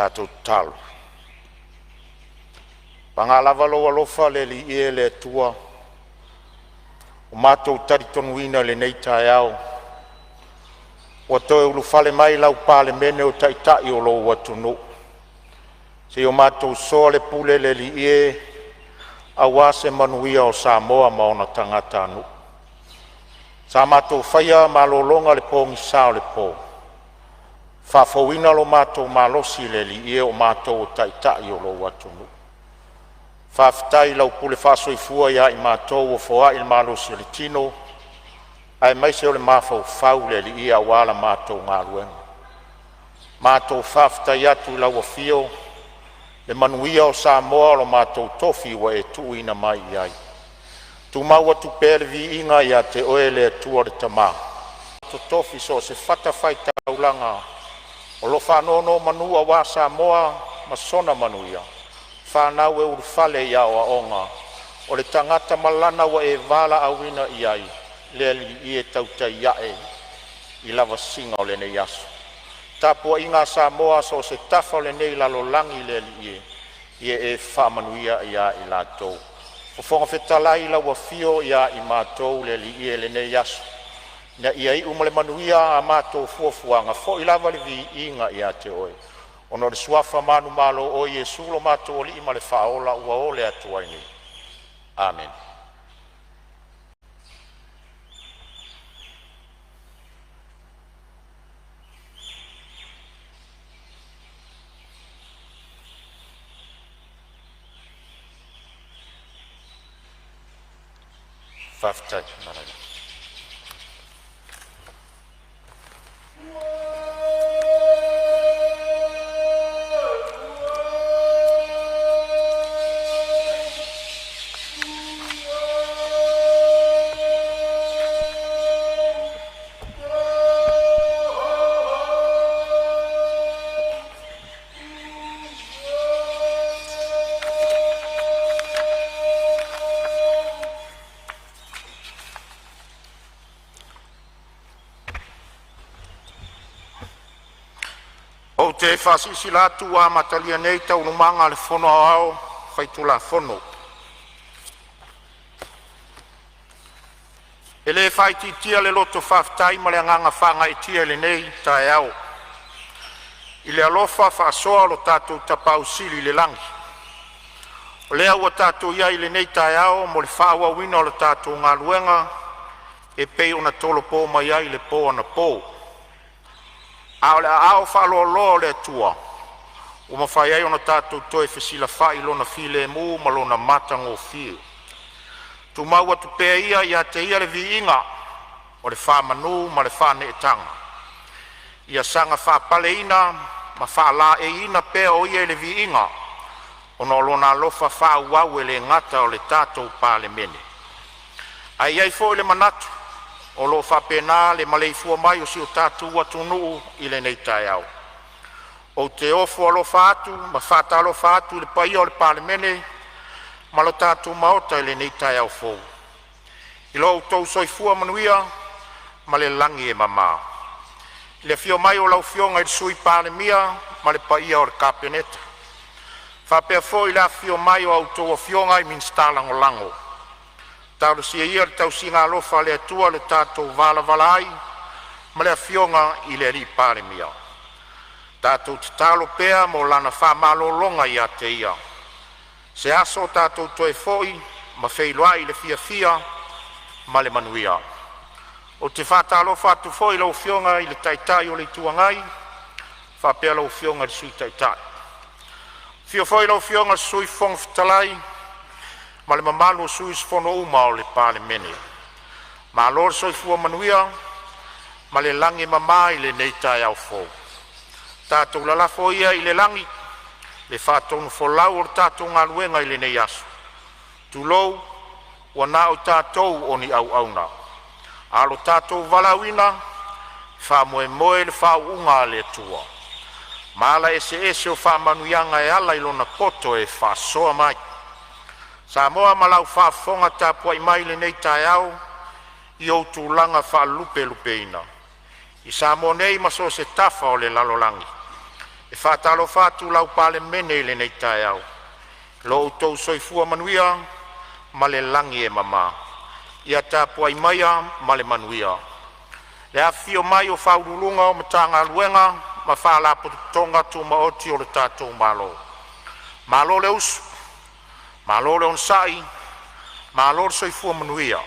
Tatou tatalo. Paga lava lou alofa le Alii e, le Atua ua matou talitonuina i lenei taeao ua toe ulufale mai lau Palemene o Taitai o lou atunuu seia o matou soa le pule le Alii e, aua se manuia o Samoa ma ona tagatanuu. Sa matou faia malologa i le pogisa o le po, faafouina lo matou malosi le Alii e, o matou o Taitai o lou atunuu. Faafetai i lau pule faasoifua ia i matou ua foai le malosi o le tino aemaise o le mafaufau le Alii e, aua la matou galuega. Matou faafetai atu i lau afio le manuia o Samoa o lo matou tofi ua e tuuina mai i ai. Tumau atu pea le viiga ia te Oe le Atua le Tama totofi i so o se fatafaitaulaga o lo o faanonomanu aua Samoa ma sona manuia, fanau e ulufale i aoaoga o le tagata ma lana ua e valaauina i ai. Le Alii e, tautai a'e i lavasiga o lenei aso. Le tapuaiga a Samoa i so o se tafa o lenei lalolagi le Alii e, ia e faamanuia ia i latou. Fofoga Fetalai, i lau afio ia i matou le Alii e i lenei aso ina ia iu ma le manuia a matou fuafuaga, foi lava le viiga ia te Oe, ona o le suafa manumalo o Iesu lo matou Alii ma le Faaola ua ole atu ai nei. Amene. Faafetai. Ou te faasilasila atu ua amatalia nei Taualumaga a le Fono Aoao Faitulafono. E le faaitiitia le loto faafetai ma le agaga faagaeetia i lenei taeao i le alofa faasoa o lo tatou Tapaau Sili i le lagi, o lea ua tatou i ai i lenei taeao mo le faaauauina o le tatou galuega e pei ona tolopo mai ai i le po anapo. A o le aao faaloaloa o le Atua ua mafai ai ona tatou toe fesilafai i Lona filemu ma Lona matagofie. Tumau atu pea ia ia te Ia le viiga o le faamanu ma le faaneetaga, ia saga faapaleina ma faalaeiina pea o Ia i le viiga ona o Lona alofa faaauau e le gata o le tatou Palemene, ae i ai foi le manatu o lo o faapena le maleifua mai o si o tatou atunuu i lenei taeao. Ou te ofo alofa atu ma faatalofa atu i le paia o le Palemene ma le tatou Maota i lenei taeao fou, i lo outou soifua manuia ma le lagi e mama. I le afio mai o lau Afioga i le Sui Palemia ma le paia o le Kapeneta, faapea foi le afifio mai o a outou afioga i Minisita Lagolago. Talosia ia le tausiga alofa a le Atua i lo tatou valavala ai ma le Afioga i le Palemia. Tatou tatalo pea mo lana faamalologa ia te ia, se aso tatou toe foi ma feiloai i le fiafia ma le manuia. Ou te faatalofa atu foi i lau Afioga i le Taitai o le Itu Agai faapea lau Afioga i le Sui Taitai. Afio foi lau Afioga i le Sui Fofoga Fetalai ma le mamalu o sui usufono uma o le Palemene. Malo le soifua manuia ma le lagi e mama i lenei taeao fou. Tatou lalafo ia i le lagi le faatonufolau o le tatou galuega i lenei aso. Tulou, ua na o tatou o ni auauna, a o lo tatou valaauina, e faamoemoe i le faauuga a le Atua ma ala eseese o faamanuiaga e ala i Lona poto e faasoa mai. Samoa ma lau faafofoga tapuai mai i lenei taeao i ou tulaga faalupelupeina i Samoa nei ma so o se tafa o le lalolagi, E faatalofa atu lau Palemene i lenei taeao, i lo outou soifua manuia ma le lagi e mama. Ia tapuai maia ma le manuia. Le afifio mai o Ofisa Sili o Pulega o Matagaluega ma Faalapotopotoga Tumaoti a le tatou Malo, malo le usu, malo le onosai, malo le soifua manuia.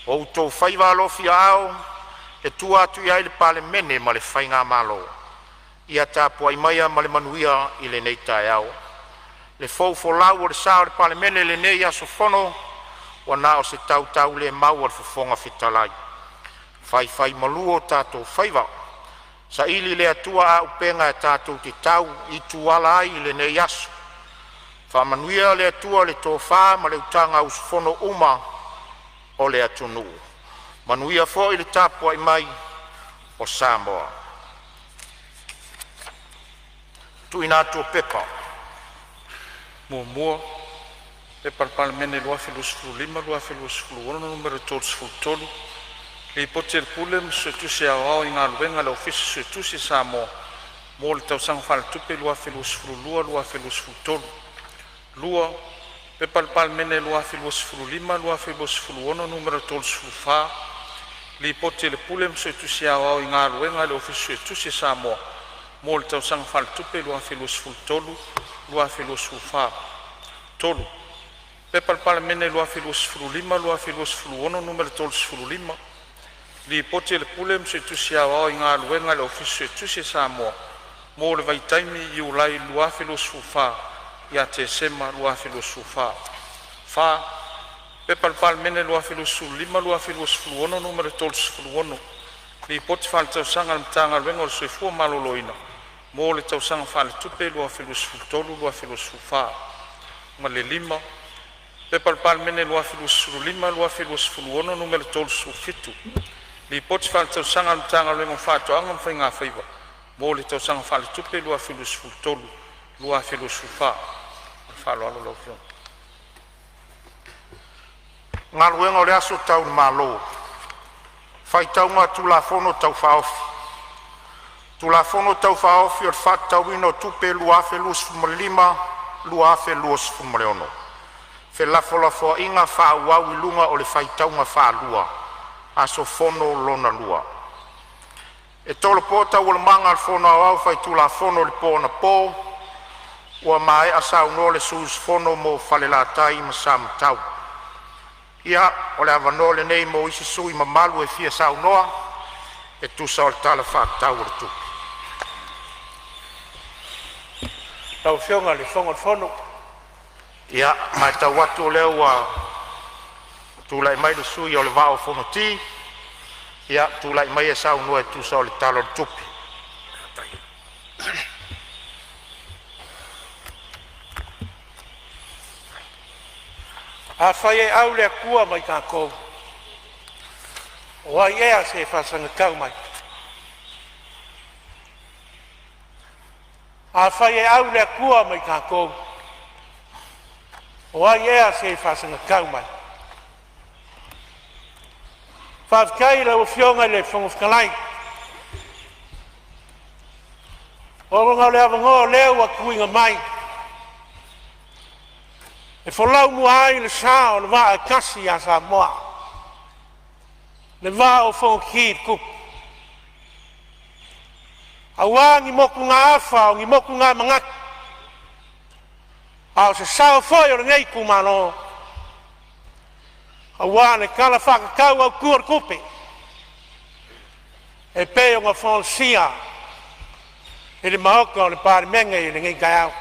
O outou faiva alofiaao e tua atu i ai le Palemene ma le faigamalo. Ia tapuai maia ma le manuia i lenei taeao. Le fou folau o le sa o le Palemene i lenei aso fono, ua na o se tautaulemau a le Fofoga Fetalai, faifaimalu o tatou faiva, saili e le Atua auupega tatou te tau i tuala ai i lenei aso. Faamanuia le Atua i le tofa ma le utaga a sui usufono uma o le atunuu. Manuia foi le tapuai mai a Samoa. 1. P.P.2025/2026 Nu.33, Lipoti a le Pule ma le Suetusi Aoao i Galuega a le Ofisa Suetusi a Samoa mo le Tausaga Faaletupe 2022/2023. 2. P.P.2025/2026 Nu.34, Lipoti a le Pule ma le Suetusi Aoao i Galuega a le Ofisa Suetusi a Samoa mo le Tausaga Faaletupe 2023/2024. 3. P.P.2025/2026 Nu.35, Lipoti a le Pule ma le Suetusi Aoao i Galuega a le Ofisa Suetusi a Samoa mo le vaitaimi Iulai 2024 ia Tesema 2024. 4. P.P.2025/2026 Nu.36, Lipoti Faaletausaga a le Matagaluega o le Soifua Maloloina mo le Tausaga Faaletupe 2023/2024. Ma le 5. P.P.2025/2026 Nu.37, Lipoti Faaletausaga a le Matagaluega o Faatoaga ma Faigafaiva mo le Tausaga Faaletupe 2023/2024. Ma le faaaloalo lau Afioga. E tolopo Felafolafoaiga a le Tau Faaofi Tulafono Tau Faaofi o le Faatatauina o Tupe 2025/2026, felafolafoaiga faaauau i luga o le faitauga faalua – Aso Fono lona lua. E tolopo Taualumaga a le Fono Aoao Faitulafono i le po anapo ua maea saunoa le sui usufono mo Falelatai ma Samatau. Ia, o le avanoa lenei mo isi sui usufono mamalu e fia saunoa e tusa o le Tala Faatatau o le Tupe. Lau Afioga i le Fofoga o le Fono. Ia, e matau atu o lea ua tulai mai le sui usufono mo le Vaa o Fonoti. Ia, tulai maia e saunoa e tusa o le Tala o le Tupe. Afai e au le Atua ma i tatou, o ai ea se faasagatau mai? Afai e au le Atua ma i tatou, o ai ea se faasagatau mai? Faafetai i lau Afioga i le Fofoga Fetalai ona o le avanoa o lea ua tuuina mai e folau mua ai le sa o le vaa e tasi ia Samoa, le vaa o Fonoti le Tupu. Aua ni motugaafa o ni motugamanatu, a o se sao foi o lenei itumalo aua le Tala Faatatau Autu o le Tupe e pei ona folasia i le Maota o le Palemene i lenei taeao.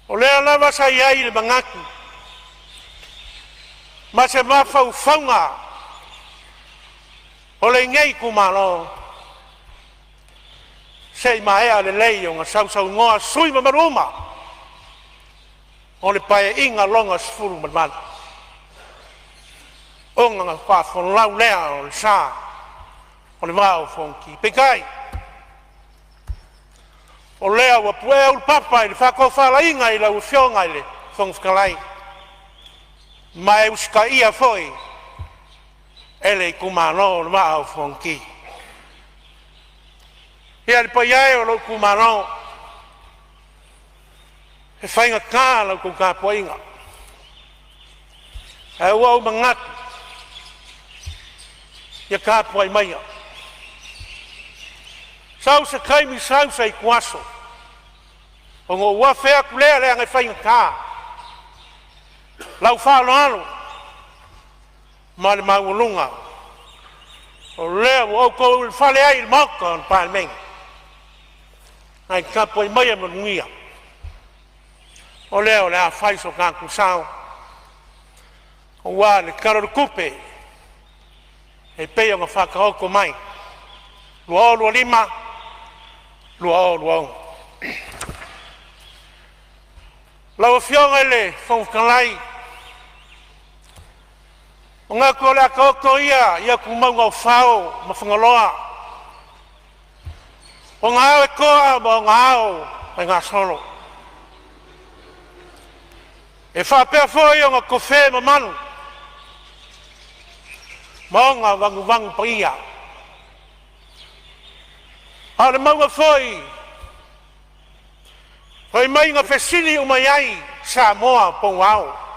O lea lava sa i ai le manatu ma se mafaufauga o lenei itumalo, se i maea lelei ona sausaunoa sui usufono mamalu uma o le Paeaiga lona XVIII, ona faatoa folau lea o le sa o le Vaa o Fonoti. Peitai, o lea ua puea ulupapa i le faatofalaiga a lau Afioga i le Fofoga Fetalai ma e usitaia foi e e le itumalo o le Vaa o Fonoti. Ia le paia e o lou itumalo, e faigata la outou tapuaiga, ae ua ou manatu, ia tapuai maia, sau se taimi sau se ituaso ona ou afe atu lea leaga e faigata lau faaaloalo ma le maualuga o lea ua outou ulufale ai i le maota o le Palemene. Ae tapuai maia ma manuia, o lea o le a fai so tatou sao aua le Tala o le Tupe e pei ona faataoto mai 2025/2026. Lau Afioga i le Fofoga Fetalai, e manatu o le a taoto ia i atumauga o fao ma Fagaloa ona ao e toa ma ona ao faigasolo. E faapea foi ona tofe mamalu ma ona vanuvanu paia. A o le mauga foi fai mai na fesili uma i ai Samoa po o ao.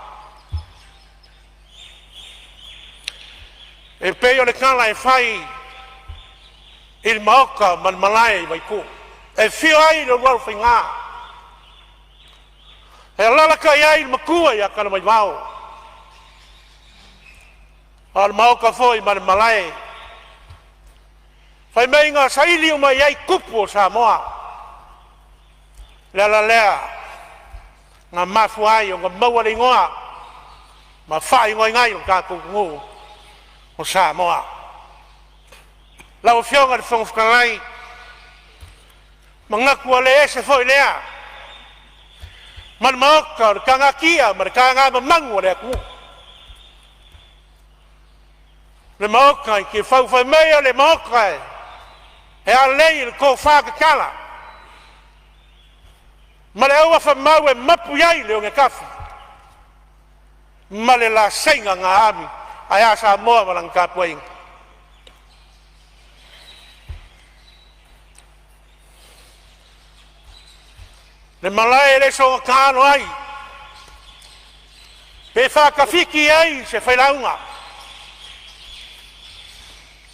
E pei o le tala e fai i le maota ma le malae i Vaituu e afio ai le Ulualofaiga, e alalatai ai le matua ia Talamaivao, a o le maota foi ma le malae, fai mai na saili uma i ai tupu o Samoa. O le ala lea na mafua ai ona maua le igoa ma faaigoaina ai lo tatou atunuu o Samoa. Lau Afioga i le Fofoga Fetalai, e manatu ua le ese foi lea ma le maota o le tagatia ma le tagamamanu a le atunuu, le maota i Tiafau fai mai o le maota e alei le tofa tatala ma le auafa mau e mapu i ai le onetafi ma le laseiga na aami. Ae a Samoa ma lana tapuaiga? Le malae e le soona taalo ai pe faatafiti i ai se failauga,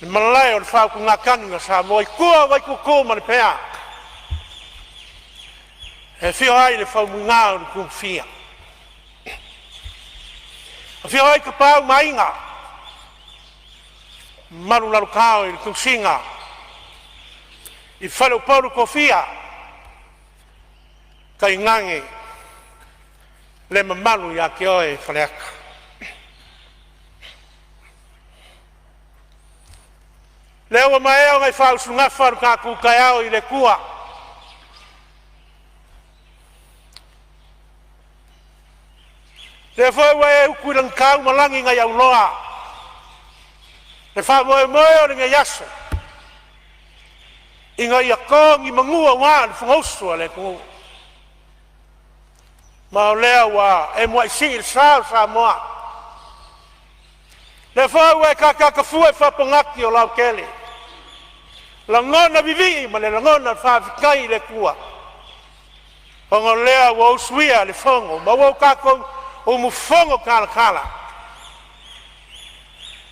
le malae o le faautugatagi a Samoa i tua o Vaituutuu ma Lepea e afio ai le Faumuina o Tutufi'a afio ai Tapaau ma Aiga, mamalu Lalokau i le tausiga i Faleupolu Tofia, tainane le mamalu ia te oe Faleata. Lea ua maea ona e faausugafa lo tatou taeao i le Atua, lea foi ua e utu i lagitau ma lagi nai auloa le faamoemoe o lenei aso, ina ia to ni manu aua le Fonousu a le atunuu. Ma o lea ua e muai sii le sa o Samoa, o lea foi ua e tatatafua i fapogati o lautele, lagona vivii ma le lagona faafetai i le Atua, ona o lea ua usuia le fono ma ua tatou umufono talatala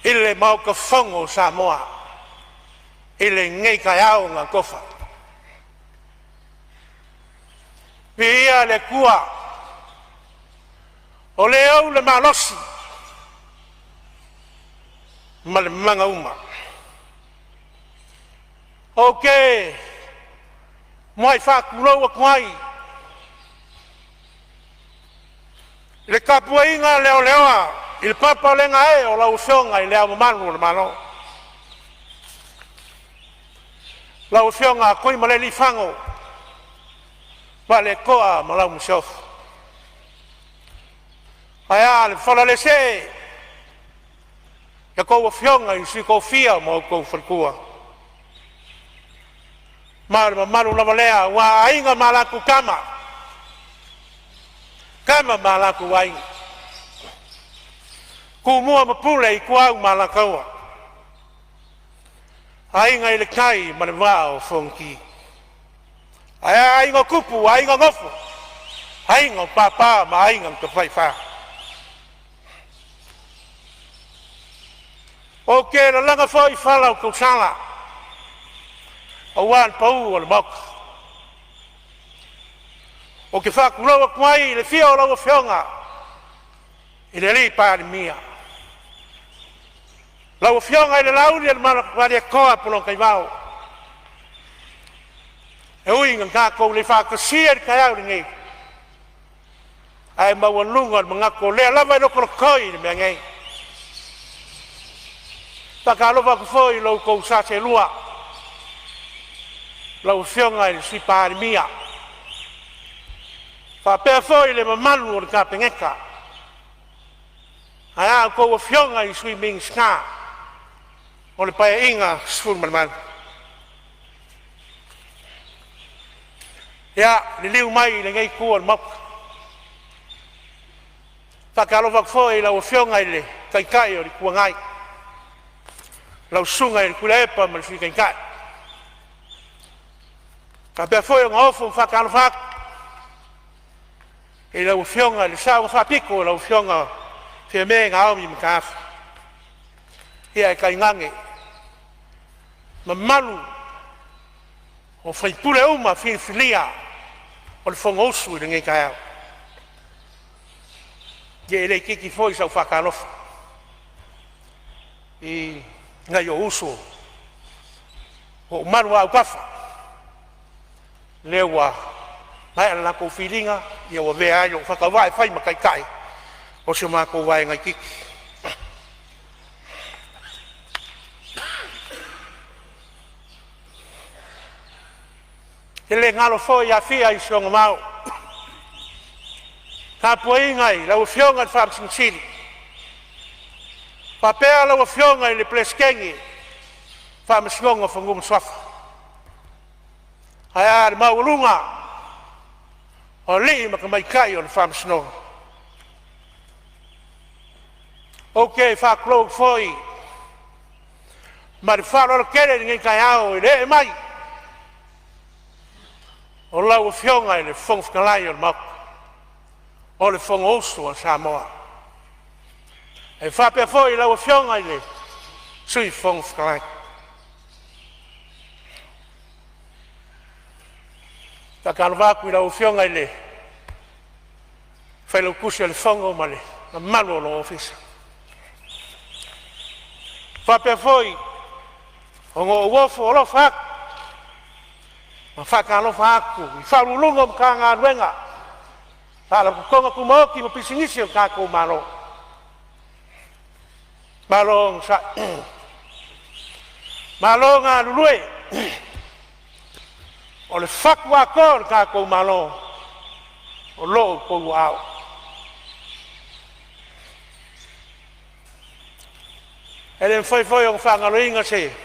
i le Maota Fono o Samoa i lenei taeao na atofa. Viia le Atua o le ou le malosi ma le manauma. Ou te muai faatulou atu ai i le tapuaiga leleoa i le papa le gaee o lau Afioga i Le Ao Mamalu o le Malo, lau Afioga Tuimalealiifano Vaaletoa II ma lau Masiofo. Ae a le falalesee o a outou Afioga i le Sui Tofia ma lou faletua, ma o le mamalu lava lea aua Aiga ma latou Tama, Tama ma latou Aiga, Tumua ma Pule, Ituau ma Alataua, Aiga i le Tai ma le Vaa o Fonoti. Ae a aiga o Tupu, Aiga o Nofo, Aiga o Papa ma Aiga na Tafaifa. Ou te lalaga foi fala o tausala aua le paia o le Maota. Ou te faatulou atu ai i le afio o lau Afioga i le Palemia, lau Afioga i le Laaulialemalietoa Pulogadevao. E ui ina tatou le faatasia i le taeao lenei, ae maualuga le manatu o lea lava e lotolotoi le mea nei. E faatalofa atu foi i lo outou sa seelua, lau Afioga i le Sui Palemia faapea foi le mamalu o le Kapeneta, ae a outou afioga i Sui Minisita o le Paeaiga 18. Ia, liliu mai i lenei itu o le Maota, e faatalofa atu foi i lau Afioga i le Taitai o le Itu Agai, lau Susuga i le Tuilaepa ma le Sui Taitai. E faapea foi ona ofo ma faatalofa atu i lau Afioga i le Sao na Faapito, lau Afioga Fiame Naomi Mataafa. Ia ae tainane mamalu o sui usufono uma filifilia o le Fonousu i lenei taeao. Ia e le itiiti foi sau faatalofa i nai ou uso ua ou maluaautafa, lea ua maea le latou filiga ua avea ai lou faatauvaa e fai ma taitai o si o matou vaega itiiti. E le galo foi Afia i si ona vao, tapuaiga i lau Afioga i le Faamasino Sili faapea lau Afioga i le Peresetene o le Faamasinoga o Fanua ma Suafa, ae a le maualuga o alii ma tamaitai o le Faamasinoga. Ou te faatulou atu foi ma le faaaloalo tele i lenei taeao i le ee mai o lau Afioga i le Fofoga Fetalai o le Maota o le Fonousu a Samoa. E faapea foi lau Afioga i le Sui Fofoga Fetalai. E faatalofa atu i lau Afioga i le Failautusi o le Fono ma le mamalu o lou ofisa. E faapea foi ona ou ofo alofa atu ma faatalofa atu i Ofisa Sili o Pulega o Matagaluega, Faalapotopotoga Tumaoti ma Pisinisi a lo tatou Malo. Malo onosai, malo galulue. O le fatu atoa o le tatou Malo o lo o i outou aao. E le mafai foi ona faagaloina se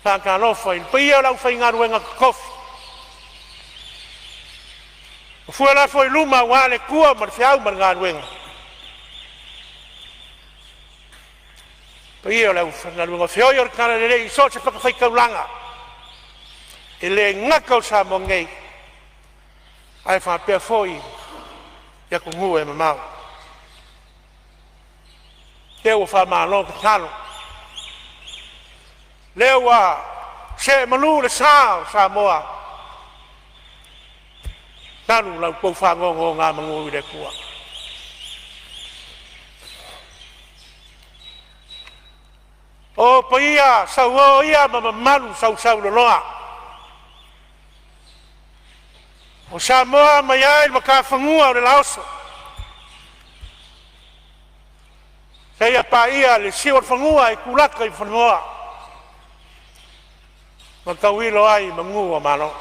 faatalofa i le paia o le aufaigaluega totofi ua fue lafo i luma aua le tua ma le feau ma le galuega, le paia o le aufaigaluega feoi o le talalelei i so o se fatafaitaulaga e le gata o Samoa nei ae faapea foi i atunuu e mamao. Lea ua faamalo tatalo, lea ua see malu le sa o Samoa talu la outou faanonogamanu i le Atua. O paia sauo ia ma mamalu sausauloloa o Samoa mai ai le matafanua o le laoso seia paia le siuolefanua i tulata i fanua ma tauilo ai i manu ua malo.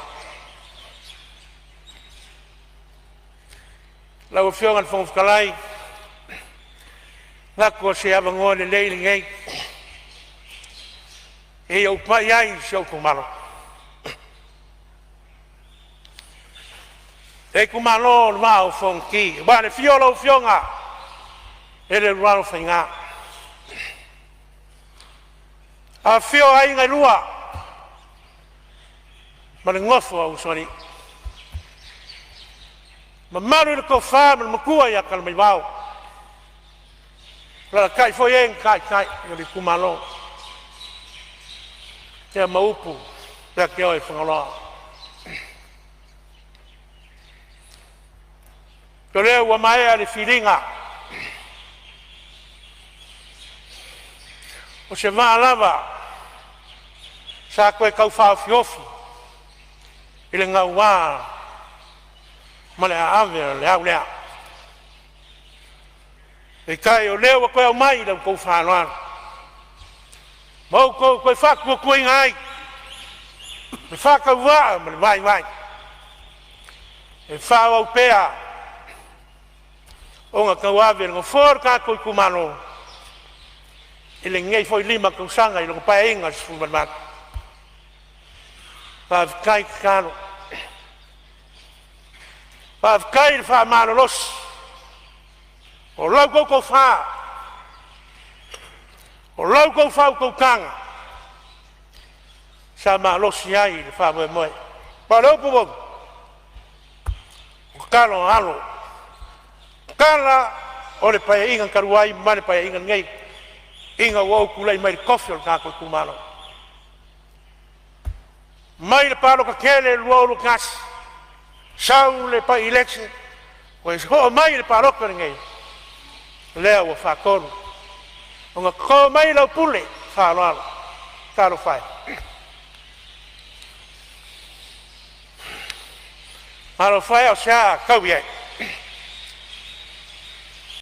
Lau Afioga i le Fofoga Fetalai, ou te manatu o se avanoa lelei lenei e ou pai ai i si ou itumalo. Le itumalo o le Vaa o Fonoti, aua le afio o lau Afioga Eleulualo Faiga. Afio Aiga e Lua ma le nofo a usoalii, mamalu i le tofa ma le matua ia Talamaivao, alaalatai foi e na taitai i le itumalo ma upu ia te oe Fagaloa. O lea ua maea le filiga o se vaa lava sa toe tau faaofiofi i le gaua ma le aave a le au lea, peitai o lea ua toe aumai i la outou faaaloalo ma outou toe faatuatuaina ai le faatauvaa ma le vaivai e faaauau pea ona tauave le Nofoa o le tatou itumalo i lenei foi 5 tausaga i lona Paeaiga 18. Faafetai tatalo, faafetai le faamalolosi, o la outou tofa, o la outou faautautaga sa malosi ai le faamoemoe. Aua o le upu moni, o talo a alo, tala o le Paeaiga talu ai ma le Paeaiga lenei ina ua ou tulai mai i le tofi o le tatou itumalo. Mai le palota tele i le 2021, sau le pai-election, toe oo mai i le palota lenei, o lea ua faatolu ona toto mai lau pule faaaloalo. Talofa e! Talofa e, o se a taui ai?